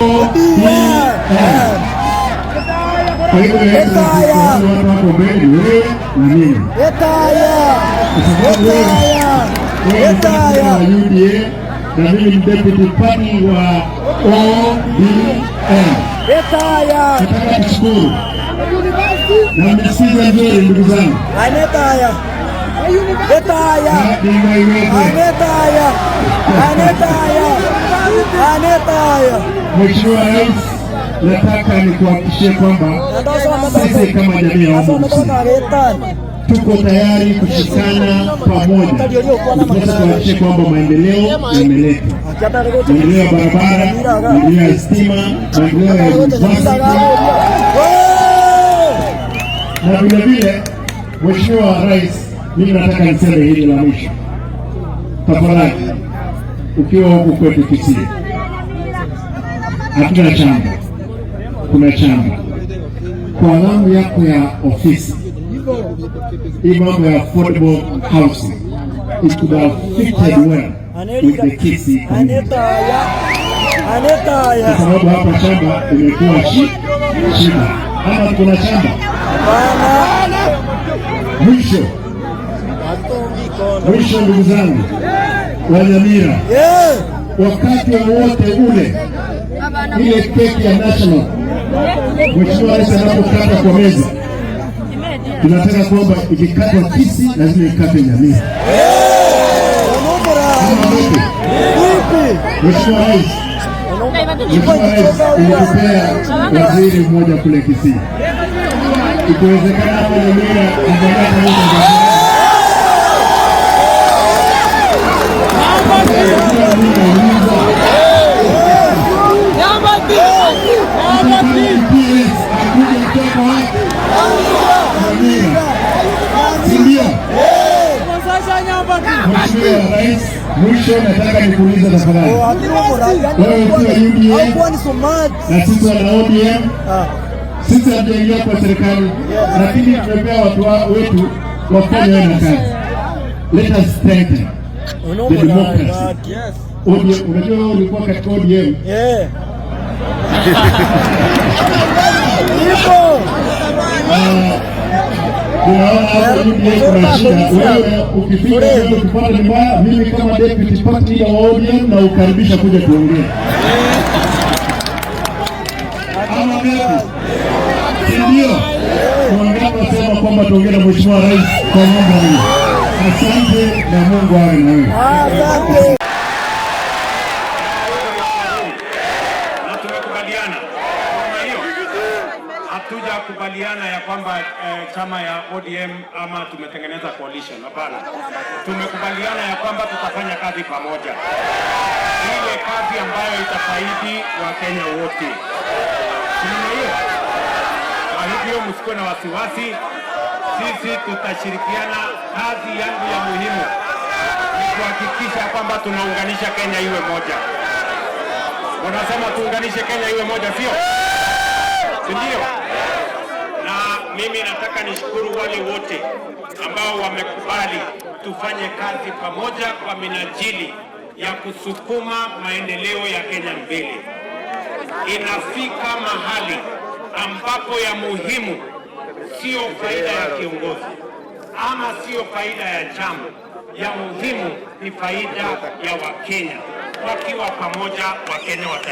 ODM. Kwa hivyo watu wako mbele ni wewe na mimi. Kwa sababu wewe ni wa UDA na mimi ni deputy party wa ODM. Nataka kushukuru na msikize nzuri, ndugu zangu. Na Dinga Iwete. Mheshimiwa Rais, nataka nikuhakikishie kwamba sisi kama jamii ya Wambuzi tuko tayari kushikana pamoja ndiposa tuhakikishe kwamba maendeleo yameletwa, maendeleo ya barabara, maendeleo ya stima, maendeleo ya university na vilevile, Mheshimiwa Rais, mimi nataka niseme hili la mwisho, tafadhali, ukiwa huku kwetu Kisii, hatuna shamba, kuna shamba kwa zamu yako ya ofisi. Hii mambo ya affordable housing, it could have fitted well with the Kisii community, kwa sababu hapa shamba imekuwa shida, ama kuna shamba. Mwisho mwisho, ndugu zangu wa Nyamira, wakati wowote ule ile keki ya national Mheshimiwa Rais anapokata kwa meza, tunataka kwamba ikikatwa Kisii lazima ikatwe Nyamira. Kama vipi? Mheshimiwa Rais, Mheshimiwa Rais, ulitupea waziri mmoja kule Kisii, ikiwezekana hapo Nyamira angalia pamoja. Mimi nauliza, PS akuja kutoka wapi? Nyamira, si ndio? Mheshimiwa Rais, mwisho nataka nikuulize tafadhali, wewe ukiwa UDA na sisi wana ODM, sisi hatujaingia kwa serikali, lakini tumepea watu wetu wafanye wewe na kazi. Let us strengthen the democracy. ODM, unajua wewe ulikuwa katika ODM. Tunaona hapo UDA kuna shida. Wewe ukifika wewe ukipata ni mbaya, mimi kama deputy party leader wa ODM nakukaribisha kuja tuongee. Ama vipi? Si ndio? Wangapi wasema kwamba tuongee na Mheshimiwa Rais kwa mambo hii? Asante na Mungu awe na wewe. Na tumekubaliana kwa hiyo hatujakubaliana ya kwamba chama ya ODM ama tumetengeneza coalition. Hapana, tumekubaliana ya kwamba tutafanya kazi pamoja, ile kazi ambayo itafaidi Wakenya wote. Namna hiyo. Kwa hivyo msikuwe na wasiwasi, sisi tutashirikiana. Kazi yangu ya muhimu ni kuhakikisha kwamba tunaunganisha Kenya iwe moja. Unasema tuunganishe Kenya iwe moja, sio? Si ndio? Na mimi nataka nishukuru wale wote ambao wamekubali tufanye kazi pamoja kwa minajili ya kusukuma maendeleo ya Kenya mbele. Inafika mahali ambapo ya muhimu sio faida ya kiongozi ama sio faida ya chama, ya muhimu ni faida ya Wakenya. Wakiwa pamoja, Wakenya wata